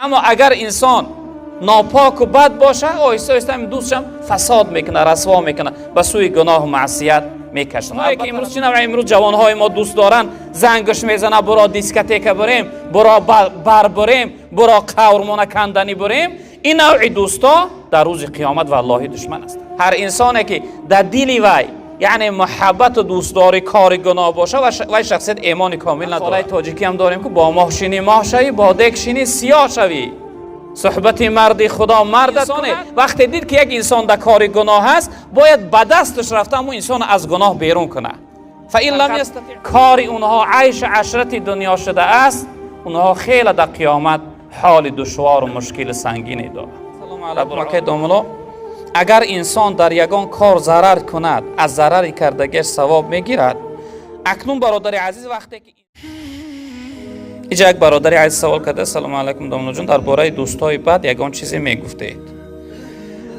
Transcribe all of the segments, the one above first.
Аммо агар инсон нопоку бад боша, оҳиста оҳиста ҳамин дӯстшам фасод мекунад, расво мекунад, ба сӯи гуноҳу маъсият мекашонад. Ки имрӯз чӣ навъ имрӯз ҷавонҳои мо дӯст доранд, зангаш мезанад, буро дискотека бурем, буро бар бурем, буро қаврмона канданӣ бурем. Ин навъи дӯсто дар рӯзи қиёмат валлоҳи душман аст. Ҳар инсоне ки дар дили вай яъне муҳаббату дӯстдори кори гуноҳ боша, вай шахсият имони комил надорад. Тоҷикӣ ҳам дорем, ки бо моҳ шинӣ моҳ шавӣ, бо дег шинӣ сиёҳ шавӣ. Суҳбати марди Худо мардат кунад. Вақте дид ки як инсон дар кори гуноҳ аст, бояд ба дасташ рафта ҳамун инсонро аз гуноҳ берун кунад. Фаин лам ястатиъ, кори онҳо айшу ашрати дунё шудааст, онҳо хеле дар қиёмат ҳоли душвору мушкили сангине доранд. Салому алайкум акай домулло. Агар инсон дар ягон кор зарар кунад, аз зарари кардагиаш савоб мегирад? Акнун бародари азиз, вақте ки иҷа як бародари азиз савол карда: салому алайкум домуллоҷон, дар бораи дӯстҳои бад ягон чизе мегуфтед?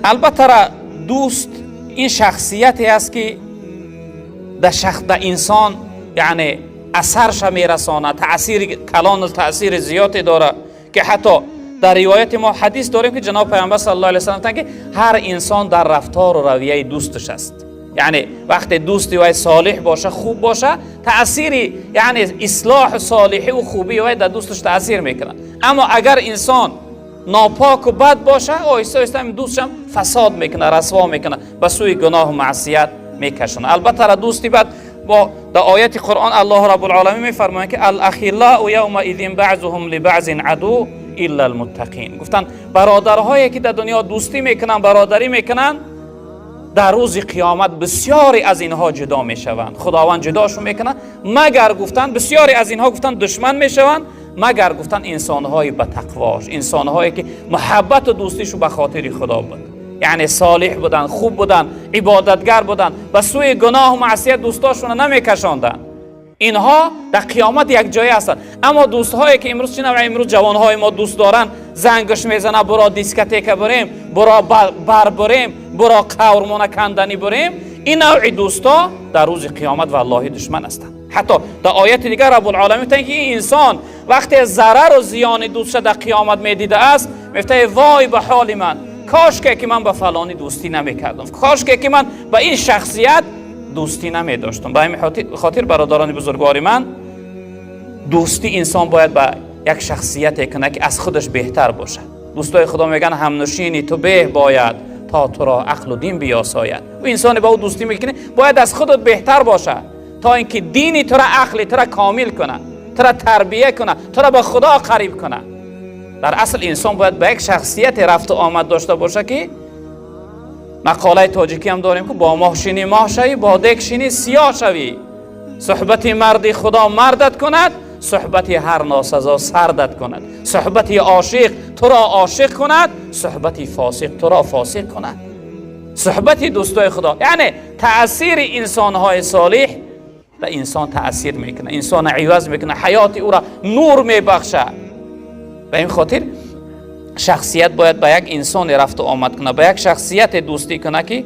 Албатта, дӯст ин шахсияте аст, ки дар инсон яъне асарша мерасонад, таъсири калон, таъсири зиёде дорад, ки ҳатто дар ривояти мо ҳадис дорем, ки ҷаноб Пайғамбар саллаллоҳу алайҳи васаллам гуфтанд, ки ҳар инсон дар рафтору равияи дӯсташ аст. Яъне вақте дӯсти вай солиҳ боша, хуб боша, таъсири яъне ислоҳу солиҳиву хубии вай дар дӯсташ таъсир мекунад. Аммо агар инсон нопоку бад боша, оҳиста оҳиста ҳамин дӯстшам фасод мекунад, расво мекунад, ба сӯи гуноҳу маъсият мекашонад. Албатта, дӯсти бад бо дар ояти Қуръон Аллоҳу Раббулъоламин мефармояд, ки алахиллау явмаизин баъзуҳум либаъзин аду илла алмуттақин. Гуфтанд, бародарҳое ки дар дунё дӯстӣ мекунанд, бародарӣ мекунанд, дар рӯзи қиёмат бисёре аз инҳо ҷудо мешаванд, Худованд ҷудошон мекунад, магар гуфтанд, бисёре аз инҳо гуфтанд душман мешаванд, магар гуфтанд инсонҳои ба тақвош, инсонҳое ки муҳаббату дӯстишу ба хотири Худо буд, яъне солиҳ буданд, хуб буданд, ибодатгар буданд, ба сӯи гуноҳу маъсият дӯстошонро намекашонданд. Инҳо дар қиёмат якҷоя ҳастанд. Аммо дӯстҳое ки имрӯз чӣ навъ имрӯз ҷавонҳои мо дӯст доранд, зангаш мезанад, буро дискотека бурем, буро бар бурем, буро қаврмона канданӣ бурем. Ин навъи дӯсто дар рӯзи қиёмат валлоҳи душман ҳастанд. Ҳатто дар ояти дигар Раббулъоламин мегӯянд, ки ин инсон вақте зарару зиёни дӯстша дар қиёмат медидааст, мегӯяд: вой ба ҳоли ман, кошке ки ман ба фалонӣ дӯстӣ намекардам, кошке ки ман ба ин шахсият дӯстӣ намедоштам. Ба ҳамин хотир, бародарони бузургвори ман, дӯстӣ инсон бояд ба як шахсияте кунад, ки аз худаш беҳтар бошад. Дӯстои Худо мегӯянд: ҳамнушини ту беҳ бояд, то туро ақлу дин биёсояд. Ӯ инсоне ба ӯ дӯстӣ мекунӣ, бояд аз худат беҳтар бошад, то ин ки дини тура, ақли тура комил кунад, тура тарбия кунад, тура ба Худо қариб кунад. Дар асл инсон бояд ба як шахсияте рафту омад дошта бошад, ки мақолаи тоҷикӣ ҳам дорем, ки бо моҳ шинӣ моҳ шавӣ, бо дег шинӣ сиёҳ шавӣ. Суҳбати марди Худо мардат кунад, суҳбати ҳар носазо сардат кунад. Суҳбати ошиқ туро ошиқ кунад, суҳбати фосиқ туро фосиқ кунад. Суҳбати дӯстои Худо, яъне таъсири инсонҳои солиҳ ба инсон таъсир мекунад, инсонро иваз мекунад, ҳаёти ӯро нур мебахшад. Ба ин хотир шахсият бояд ба як инсоне рафту омад кунад, ба як шахсияте дӯстӣ кунад, ки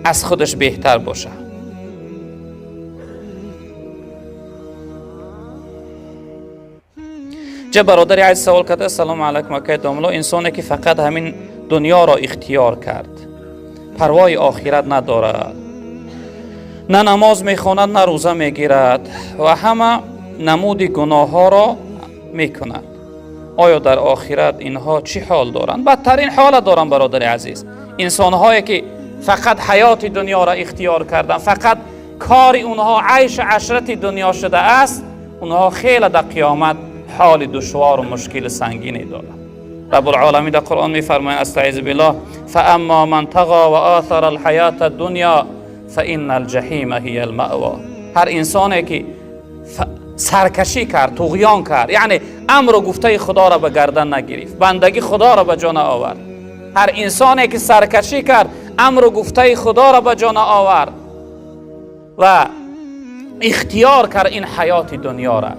аз худаш беҳтар бошад. Ҷа бародари азиз савол карда: салому алайкум акай домулло, инсоне ки фақат ҳамин дунёро ихтиёр кард, парвои охират надорад, на намоз мехонад, на рӯза мегирад ва ҳама намуди гуноҳҳоро мекунад, оё дар охират инҳо чӣ ҳол доранд? Бадтарин ҳола доранд, бародари азиз. Инсонҳое ки фақат ҳаёти дунёро ихтиёр карданд, фақат кори онҳо айшу ашрати дунё шудааст, онҳо хеле дар қиёмат ҳоли душвору мушкили сангине доранд. Раббулъоламин дар Қуръон мефармояд: астаизу биллоҳ, фааммо ман тағо ва оthара алҳаёта аддунё фаинна алҷаҳима ҳия алмаъво. Ҳар инсоне ки саркашӣ кард, туғён кард, яъне амру гуфтаи Худоро ба гардан нагирифт, бандагӣ Худоро ба ҷо наовард, ҳар инсоне ки саркашӣ кард, амру гуфтаи Худоро ба ҷо наовард ва ихтиёр кард ин ҳаёти дунёра,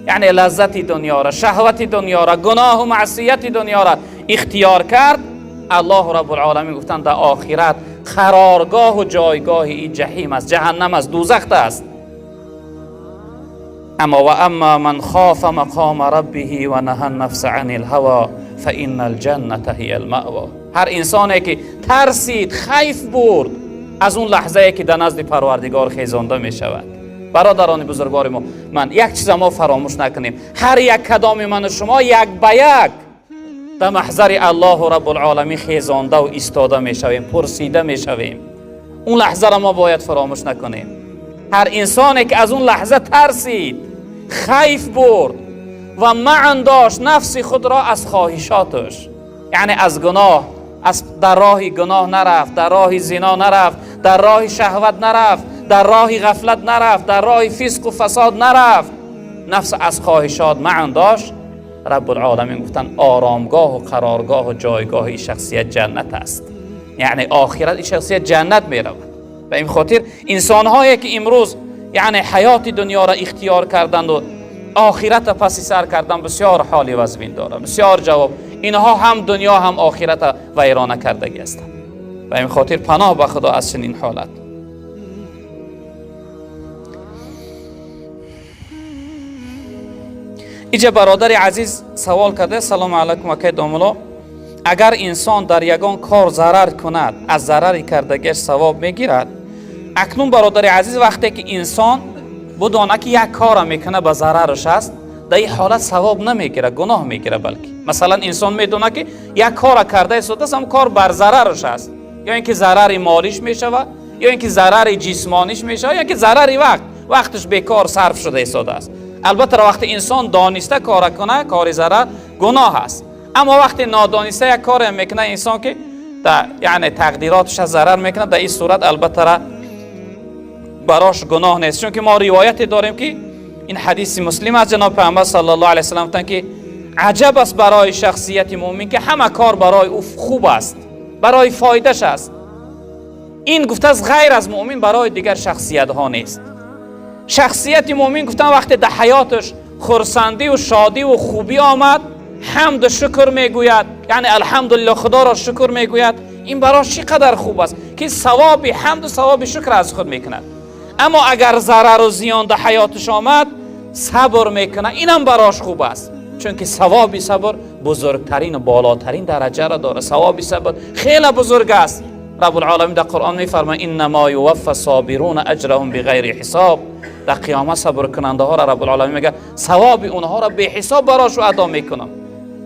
яъне лаззати дунёра, шаҳвати дунёра, гуноҳу маъсияти дунёра ихтиёр кард, Аллоҳу Раббулъоламин гуфтанд, дар охират қароргоҳу ҷойгоҳи ин ҷаҳим аст, ҷаҳаннам аст, дӯзахт аст. Аммо ва амма ман хофа мақома раббиҳи ва наҳа нафса ани лҳаво فإن الجنة هي المأوى. هر انسانی که ترسید، خیف برد از اون لحظه که در نزد پروردگار خیزانده می شود. برادران بزرگوار ما، من یک چیز ما فراموش نکنیم، هر یک کدام من و شما یک به یک در محضر الله رب العالمین خیزانده و ایستاده می شویم، پرسیده می شویم. اون لحظه را ما باید فراموش نکنیم. هر انسانی که از اون لحظه ترسید، خیف برد و معن داشت نفس خود را از خواهشاتش، یعنی از گناه، از در راه گناه نرفت، در راه زنا نرفت، در راه شهوت نرفت، در راه غفلت نرفت، در راه فسق و فساد نرفت، نفس از خواهشات معن داشت، رب العالمین گفتن آرامگاه و قرارگاه و جایگاه این شخصیت جنت است. یعنی آخرت این شخصیت جنت می رود. به این خاطر انسان هایی که امروز یعنی حیات دنیا را اختیار کردند و آخرت پس سر کردن، بسیار حالی وزمین داره، بسیار جواب. اینها هم دنیا هم آخرت ویرانه کردگی هستند. به این خاطر پناه به خدا از چنین حالت. اینجا برادر عزیز سوال کرده، سلام علیکم اکی داملا، اگر انسان در یگان کار ضرر کند از ضرر کردگیش ثواب میگیرد؟ اکنون برادر عزیز وقتی که انسان بدانه که یک کار میکنه به ضررش است، در این حالت ثواب نمیگیره، گناه میگیره. بلکه مثلا انسان میدونه که یک کار کرده است، هم کار بر ضررش است، یا اینکه ضرر مالیش میشوه، یا اینکه ضرر جسمانیش میشوه، یا اینکه ضرر وقتش بیکار صرف شده ایستاده است. البته وقتی انسان دانسته کار کنه، کار ضرر گناه است. اما وقتی نادانسته یک کار میکنه انسان که در یعنی تقدیراتش ضرر میکنه، در این صورت البته براش گناه نیست. چون که ما روایت داریم که این حدیث مسلم از جناب پیامبر صلی الله علیه و سلم گفتن که عجب است برای شخصیت مؤمن که همه کار برای او خوب است، برای فایدهش است. این گفته از غیر از مؤمن برای دیگر شخصیت ها نیست. شخصیت مؤمن گفتن وقتی در حیاتش خرسندی و شادی و خوبی آمد، حمد و شکر میگوید، یعنی الحمدلله خدا را شکر میگوید، این براش چقدر خوب است که ثواب حمد و ثواب شکر از خود میکند. اما اگر ضرر و زیان در حیاتش آمد، صبر میکنه، اینم براش خوب است، چون که ثواب صبر بزرگترین و بالاترین درجه را داره. ثواب صبر خیلی بزرگ است. رب العالمین در قرآن میفرماید انما یوفى الصابرون اجرهم بغیر حساب. در قیامت صبر کننده ها را رب العالمین میگه ثواب اونها را به حساب براش ادا میکنم.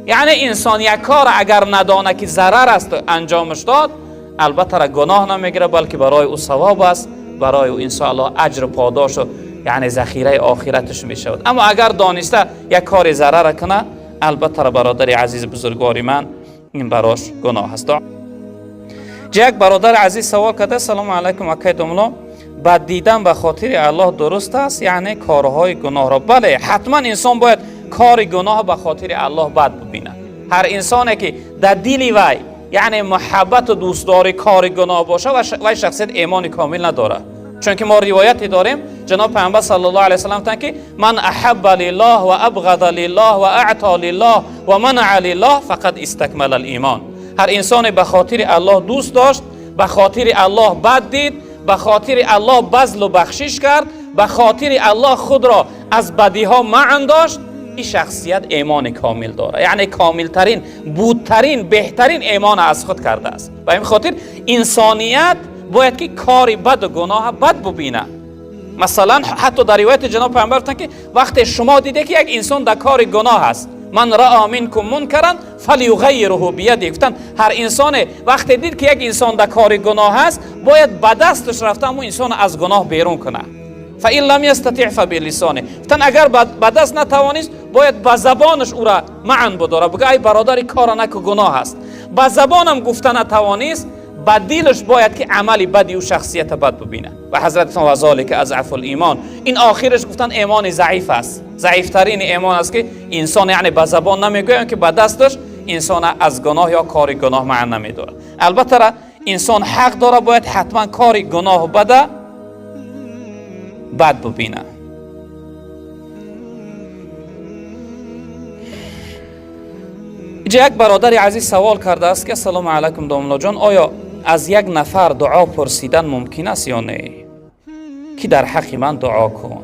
یعنی انسان یک کار اگر ندانه که ضرر است انجامش داد، البته را گناه نمیگیره، بلکه برای او ثواب است، برای او انشاءالله اجر و پاداش و یعنی ذخیره آخرتش میشود. اما اگر دانسته یک کار ضرر کنه، البته را برادر عزیز بزرگوار من این براش گناه است. یک برادر عزیز سوال کرده، سلام علیکم اکی داملا، بد دیدن به خاطر الله درست است؟ یعنی کارهای گناه را؟ بله، حتما انسان باید کار گناه به خاطر الله بد ببینه. هر انسانی که در دل وی یعنی محبت و دوستداری کار گناه باشه، وی شخصیت ایمان کامل نداره. چون که ما روایتی داریم جناب پیامبر صلی الله علیه و سلم گفتند که من احب لله و ابغض لله و اعطى لله و منع لله فقد استکمل الایمان. هر انسانی به خاطر الله دوست داشت، به خاطر الله بد دید، به خاطر الله بذل و بخشش کرد، به خاطر الله خود را از بدی ها منع داشت، این شخصیت ایمان کامل داره. یعنی کاملترین، بودترین، بهترین ایمان از خود کرده است. به این خاطر انسانیت باید که کار بد و گناه بد ببینه. مثلا حتی در روایت جناب پیامبر گفتن که وقتی شما دیده که یک انسان در کار گناه است، من رأى منکم منکرا فلیغیره بیده، گفتن هر انسان وقتی دید که یک انسان در کار گناه است، باید به دستش رفته اون انسان از گناه بیرون کنه. فإن لم یستطع فبلسانه، گفتن اگر به دست نتوانست باید به زبانش او را معن بداره، بگه ای برادر کار نکو گناه است. به زبانم گفته نتوانست، به دلش باید که عمل بدی و شخصیت بد ببینه. و حضرت و ذالک اضعف الایمان، این آخرش گفتن ایمان ضعیف است، ضعیفترین ایمان است که انسان یعنی به زبان نمیگوید که به دستش انسان از گناه یا کار گناه معن نمیداره. البته را انسان حق داره باید حتما کار گناه بده بد ببینه. یک برادر عزیز سوال کرده است که سلام علیکم داملا جان، آیا از یک نفر دعا پرسیدن ممکن است یا نه؟ که در حق من دعا کن.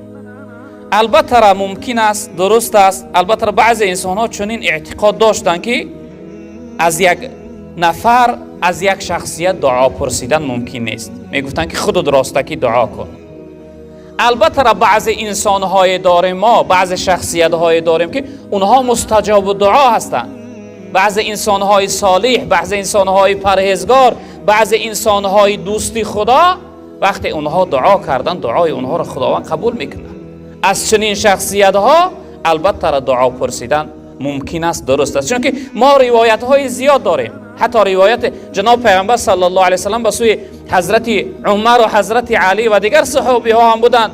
البته را ممکن است، درست است. البته را بعضی انسان ها چنین اعتقاد داشتند که Аз як нафар, аз як шахсият дуо пурсидан мумкин нест. Мегуфтанд, ки худат ростакӣ дуо кун. Албатта, баъзе инсонҳое дорем мо, баъзе шахсиятҳое дорем, ки онҳо мустаҷоби дуо ҳастанд. Баъзе инсонҳои солеҳ, баъзе инсонҳои парҳезгор, баъзе инсонҳои дӯсти Худо, вақте онҳо дуо карданд, дуои онҳоро Худованд қабул мекунад. Аз чунин шахсиятҳо албатта дуо пурсидан мумкин аст, дуруст аст, чунки мо ривоятҳои зиёд дорем. Ҳатто ривояти ҷаноб Пайғамбар саллаллоҳу алайҳи васаллам ба сӯи ҳазрати Умар ва ҳазрати Алӣ ва дигар саҳобиҳо ҳам буданд,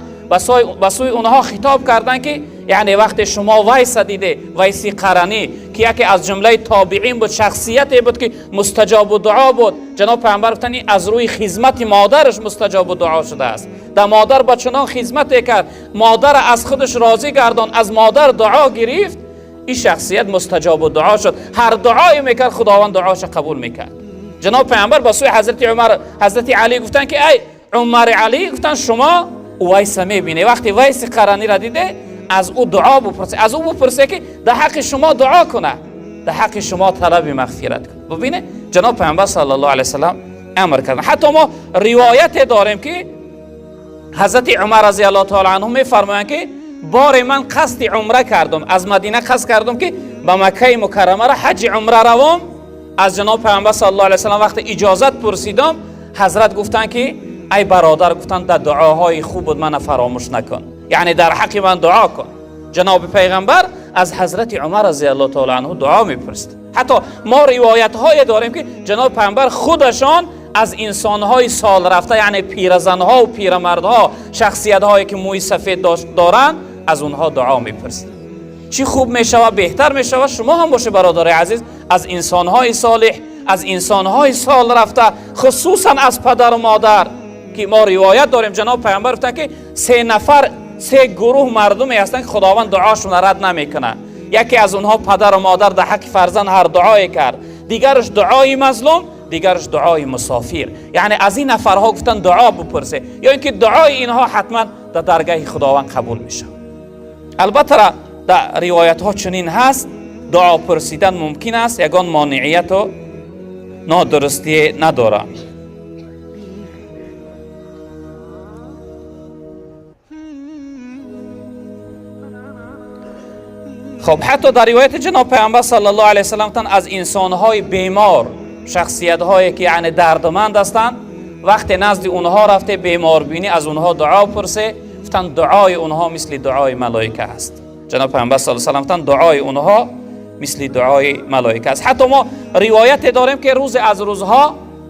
ба сӯи онҳо хитоб карданд, ки яъне вақте шумо Вайса диде, Вайси Қаранӣ, ки яке аз ҷумлаи тобеин буд, шахсияте буд, ки мустаҷобу дуо буд. Ҷаноб Пайғамбар гуфтанд, ин аз рӯи хизмати модараш мустаҷобу дуо шудааст. Дар модар ба чунон хизмате кард, модара аз худаш розӣ гардон, аз модар дуо гирифт, ин шахсият мустаҷобу дуо шуд. Ҳар дуое мекард, Худованд дуоша қабул мекард. Ҷаноб Пайғамбар ба сӯи ҳазрати Умар, ҳазрати Алӣ гуфтанд, ки ай Умари Алӣ, гуфтанд, шумо Увайса мебинед, вақте Вайси Қараниро диде, аз ӯ дуо бупурсе, аз ӯ бупурсе, ки дар ҳаққи шумо дуо кунад, дар ҳаққи шумо талаби мағфират кунад. Бубинед, ҷаноб Пайғамбар саллаллоҳу алайҳи васаллам амр карданд. Ҳатто мо ривояте дорем, ки ҳазрати Умар разияллоҳу таала анҳу мефармоянд, ки боре ман қасди умра кардам, аз Мадина қасд кардам, ки ба Маккаи Мукаррамара ҳаҷи умра равом. Аз ҷаноб Пайғамбар саллаллоҳу алайҳи васаллам вақте иҷозат пурсидам, ҳазрат гуфтанд, ки ай бародар, гуфтанд, дар дуоҳои хуб мана фаромӯш накун, яъне дар ҳаққи ман дуо кун. Ҷаноби Пайғамбар аз ҳазрати Умар разияллоҳу таала анҳу дуо мепурсид. Ҳатто мо ривоятҳое дорем, ки ҷаноби Пайғамбар худашон аз инсонҳои сол рафта, яъне пиразанҳо пирамардҳо, шахсиятҳое, ки мӯи сафед доранд, аз онҳо дуо мепурсид. Чӣ хуб мешавад, беҳтар мешавад, шумо ҳам боше, бародари азиз, аз инсонҳои солеҳ, аз инсонҳои сол рафта, хусусан аз падару модар, ки мо ривоят дорем, ҷаноб Пайғамбар гуфтанд, ки се нафар, се гурӯҳ мардуме ҳастанд, ки Худованд дуошонро рад намекунад. Яке аз онҳо падару модар дар ҳаққи фарзанд ҳар дуое кард, дигараш дуои мазлум, дигараш дуои мусофир. Яъне аз ин нафарҳо, гуфтанд, дуо бупурсе, ё ин ки дуои инҳо ҳатман дар даргаҳи Худованд қабул мешавад. Албатта, дар ривоятҳо чунин ҳаст, дуо пурсидан мумкин аст, ягон монеияту нодурустие надорад. Хоб, ҳатто дар ривояти ҷаноб Пайғамбар саллаллоҳу алайҳи васаллам гуфтанд, аз инсонҳои бемор, шахсиятҳое, ки яъне дардманд ҳастанд, вақте назди онҳо рафте беморбинӣ, аз онҳо дуо пурсе, гуфтанд, дуои онҳо мисли дуои малоика аст. Ҷаноб Пайғамбар саллаллоҳу алайҳи васаллам гуфтанд, дуои онҳо мисли дуои малоика аст. Ҳатто мо ривояте дорем, ки рӯзе аз рӯзҳо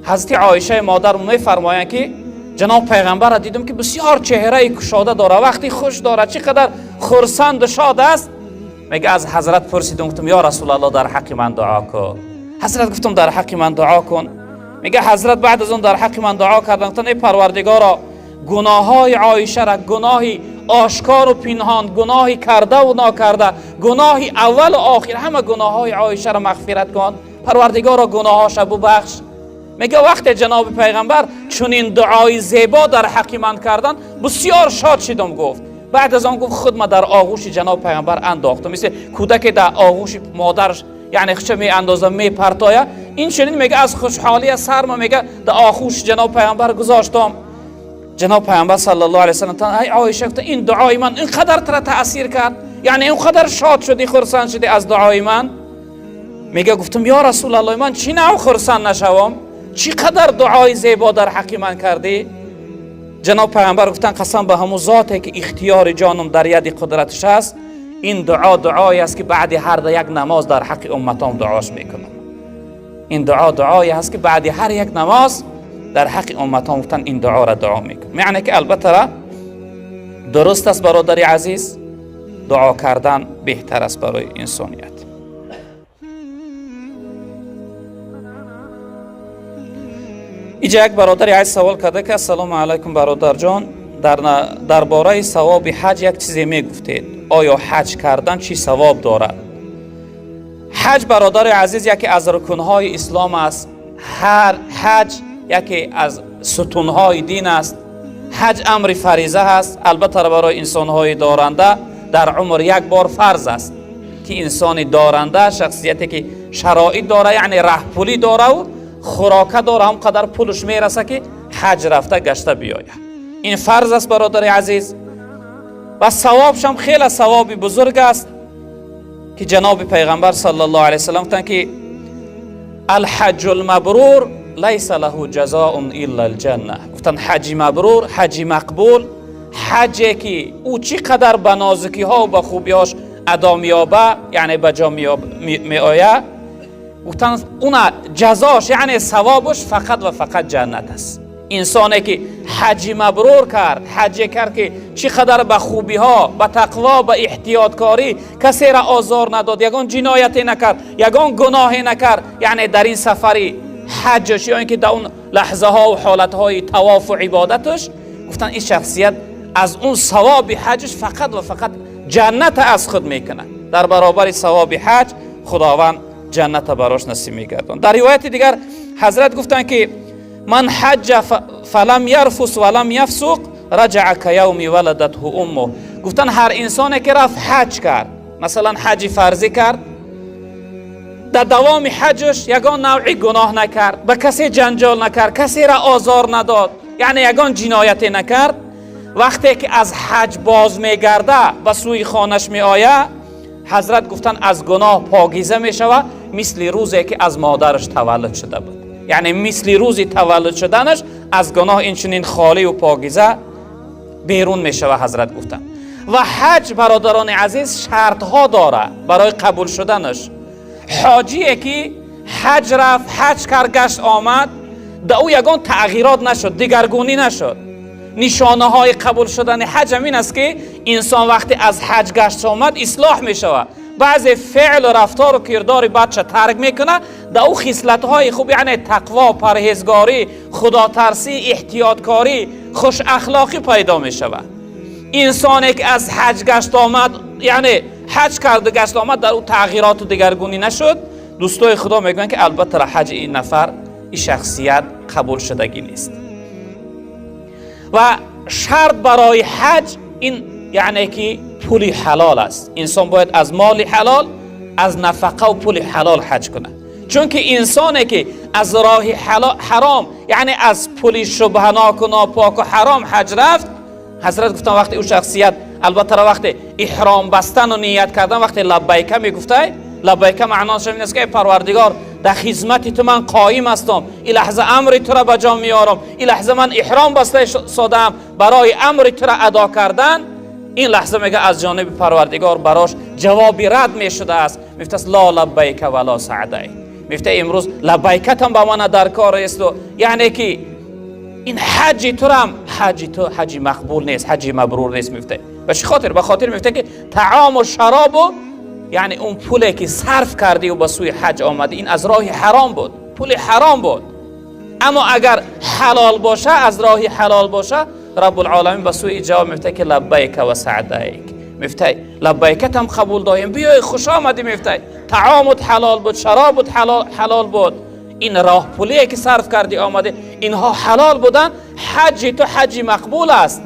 ҳазрати Оишаи модар мефармоянд, ки ҷаноб Пайғамбарро дидам, ки бисёр чеҳраи кушода дорад, вақти хуш дорад, чӣ қадар хурсанду шод аст. Мега, аз ҳазрат пурсидам, гуфтам: «Ё Расулаллоҳ, дар ҳаққи ман дуо кун». Ҳазрат, гуфтам, дар ҳаққи ман дуо кун. Мега, ҳазрат баъд аз он дар ҳаққи ман дуо карданд, гуфтанд: «Эй Парвардигоро, гуноҳҳои Оишара, гуноҳи ошкору пинҳон, гуноҳи кардаву нокарда, гуноҳи аввалу охир, ҳама гуноҳҳои Оишаро мағфират кун, Парвардигоро, гуноҳҳоша бубахш». Мега, вақте ҷаноби Пайғамбар чунин дуои зебо дар ҳаққи ман карданд, бисёр шод шидам, гуфт. Баъд аз он, гуфт, худма дар оғӯши ҷаноб Пайғамбар андохтам, мисли кӯдаке дар оғӯши модараш, яъне худша меандоза, мепартоя. Ин чунин, мега, аз хушҳолия сарма, мега, дар оғӯши ҷаноб Пайғамбар гузоштам. Ҷаноб Пайғамбар саллаллоҳу алайҳи васаллам: «Ай Оиша, — гуфта, — ин дуои ман ин қадар тара таъсир кард, яъне ин қадар шод шудӣ, хурсанд шудӣ аз дуои ман?» Мега, гуфтам: «Ё Расулаллоҳ, ман чӣ нав хурсанд нашавам? Чӣ қадар дуои зебо дар ҳаққи ман кардӣ?» Ҷаноб Пайғамбар гуфтанд: «Қасам ба ҳамун зоте, ки ихтиёри ҷонам дар яди қудраташ аст, ин дуо дуое аст, ки баъди ҳар як намоз дар ҳаққи умматом дуош мекунам. Ин дуо дуое аст, ки баъди ҳар як намоз дар ҳаққи умматом, гуфтанд, ин дуоро дуо мекунам». Яъне ки албатта дуруст аст, бародари азиз, дуо кардан беҳтар аст барои инсоният. Иҷа як бародари азиз савол карда, ки: «Ассалому алайкум, бародарҷон, дар бораи савоби ҳаҷ як чизе мегуфтед. Оё ҳаҷ кардан чӣ савоб дорад?» Ҳаҷ, бародари азиз, яке аз рукунҳои ислом аст. Ҳар ҳаҷ яке аз сутунҳои дин аст. Ҳаҷ амри фариза ҳаст. Албатта, барои инсонҳои доранда дар умр як бор фарз аст, ки инсони доранда, шахсияте, ки шароит дора, яъне раҳпулӣ дораву хӯрока дора, ҳам қадар пулш мераса, ки ҳаҷ рафта гашта биёяд. Ин фарз аст, бародари азиз, ва савобшам хеле савоби бузург аст, ки ҷаноби пайғамбар саллаллоҳу алайҳи васаллам гуфтанд, ки الحج المبرور ليس له جزاء إلا الجنة. Гуфтанд, ҳаҷи мабрур, ҳаҷи мақбул, ҳаҷе ки ӯ чӣ қадар ба нозукиҳо ба хубиҳош адо меёба, яъне ба ҷо меояд, гуфтанд, уна ҷазош, яъне савобаш фақат ва фақат ҷаннат аст. Инсоне ки ҳаҷи мабрур кард, ҳаҷе кард, ки чӣ қадар ба хубиҳо, ба тақво, ба эҳтиёткорӣ, касеро озор надод, ягон ҷинояте накард, ягон гуноҳе накард, яъне дар ин сафари ҳаҷаш ё ин ки дар он лаҳзаҳо ҳолатҳои тавофу ибодаташ, гуфтанд, ин шахсият аз он савоби ҳаҷаш фақат ва фақат ҷанната аз худ мекунад. Дар баробари савоби ҳаҷ Худованд ҷанната барош насиб мегардонад. Дар ривояти дигар ҳазрат гуфтанд, ки من حج فلم يرفث ولم يفسق رجع كيوم ولدته أمه. Гуфтан, ҳар инсоне ки рафт ҳаҷ кард, масалан, ҳаҷи фарзӣ кард, дар давоми ҳаҷаш ягон навъи гуноҳ накард, ба касе ҷанҷол накард, касеро озор надод, яъне ягон ҷинояте накард, вақте ки аз ҳаҷ боз мегарда, ба сӯи хонаш меояд, ҳазрат гуфтанд, аз гуноҳ покиза мешавад, мисли рӯзе ки аз модараш таваллуд шуда буд. Яъне мисли рӯзи таваллуд шуданаш аз гуноҳ инчунин холию покиза берун мешавад, ҳазрат гуфтанд. Ва ҳаҷ, бародарони азиз, шартҳо дорад барои қабул шуданаш. Ҳоҷие ки ҳаҷ рафт, ҳаҷ кард, гашт омад, да ӯ ягон тағйирот нашуд, дигаргунӣ нашуд. Нишонаҳои қабул шудани ҳаҷ ҳамин аст, ки инсон вақте аз ҳаҷ гашт омад, ислоҳ мешавад, баъзе феълу рафтору кирдори бадша тарк мекунад, да ӯ хислатҳои хуб, яъне тақво, парҳезгорӣ, худотарсӣ, эҳтиёткорӣ, хушахлоқӣ пайдо мешавад. Инсоне ки аз ҳаҷ гашт омад, яъне ҳаҷ карду гашт омад, дар ӯ тағйироту дигаргунӣ нашуд, дӯстои Худо мегӯянд, ки албатта ҳаҷи ин нафар, ин шахсият қабул шудагӣ нест. Ва шарт барои ҳаҷ ин яъне ки пули ҳалол аст. Инсон бояд аз моли ҳалол, аз нафақаву пули ҳалол ҳаҷ кунад, чунки инсоне ки аз роҳи ҳаром, яъне аз пули шубҳаноку нопоку ҳаром ҳаҷ рафт, ҳазрат гуфтан, вақте ӯ шахсият албатта вақте иҳром бастану ният кардан, вақте лаббайка мегуфтай, лаббайка маъноаш ин аст, ки эй Парвардигор, дар хизмати ту ман қоим ҳастам, ин лаҳза амри тура ба ҷо меорам, ин лаҳза ман иҳром баста содаам барои амри тура адо кардан. Ин лаҳза, мега, аз ҷониби Парвардигор барош ҷавоби рад мешудааст. Мефтааст: لا لبيك ولا سعديك. Мефта, имрӯз лаббайкатам ба мана дар кор есту, яъне ки ин ҳаҷи турам, ҳаҷи ту ҳаҷи мақбул нест, ҳаҷи мабрур нест, мефта. Ба чӣ хотир? Ба хотир, мефта, ки таому шаробу, яъне он пуле ки сарф кардию ба сӯи ҳаҷ омадӣ, ин аз роҳи ҳаром буд, пули ҳаром буд. Аммо агар ҳалол боша, аз роҳи ҳалол боша, Раббулоламин ба сӯи ҷавоб мефта, ки لبيك وسعديك. Мефтай, лаббайкатам қабул доем, биёй, хуш омадӣ. Мефтай, таомут ҳалол буд, шаробут ҳалол буд, ин роҳпулие ки сарф кардӣ, омадӣ, инҳо ҳалол буданд, ҳаҷи ту ҳаҷи мақбул аст,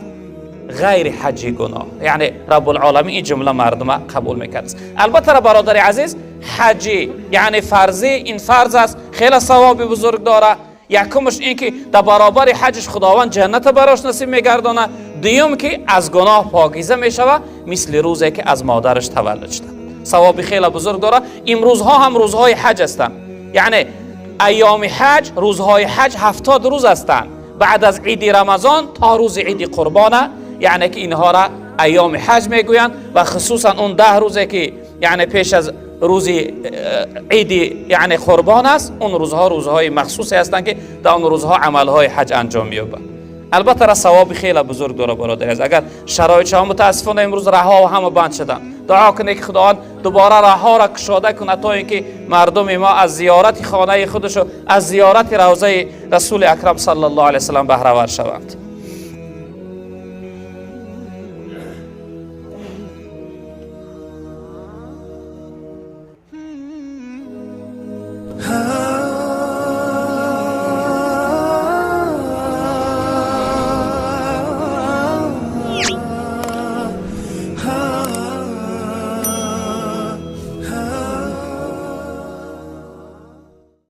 ғайри ҳаҷи гуноҳ. Яъне Раббулоламин ин ҷумла мардума қабул мекард. Албатта, бародари азиз, ҳаҷи яъне фарзӣ, ин фарз аст, хеле савоби бузург дорад. Якумаш ин ки дар баробари ҳаҷаш Худованд ҷанната барош насиб мегардонад. Дуюм ки аз гуноҳ покиза мешавад, мисли рӯзе ки аз модараш таваллуд шуда. Савоби хеле бузург дорад. Имрӯзҳо ҳам рӯзҳои ҳаҷ ҳастанд, яъне айёми ҳаҷ, рӯзҳои ҳаҷ 70 рӯз ҳастанд, баъд аз иди Рамазон то рӯзи иди Қурбона, яъне ки инҳоро айёми ҳаҷ мегӯянд. Ва хусусан он 10 рӯзе ки яъне пеш аз рӯзи иди, яъне Қурбон аст, он рӯзҳо рӯзҳои махсусе ҳастанд, ки дар он рӯзҳо амалҳои ҳаҷ анҷом меёбад. Албатта, ра савоби хеле бузург дорад, бародари азиз, агар шароит шава. Мутаассифона, имрӯз раҳҳо ҳама банд шуданд. Дуо кунед, ки Худованд дубора раҳҳоро кушода кунад, то ин ки мардуми мо аз зиёрати хонаи худашу аз зиёрати равзаи Расули Акрам саллаллоҳу алайҳи васаллам баҳравар шаванд.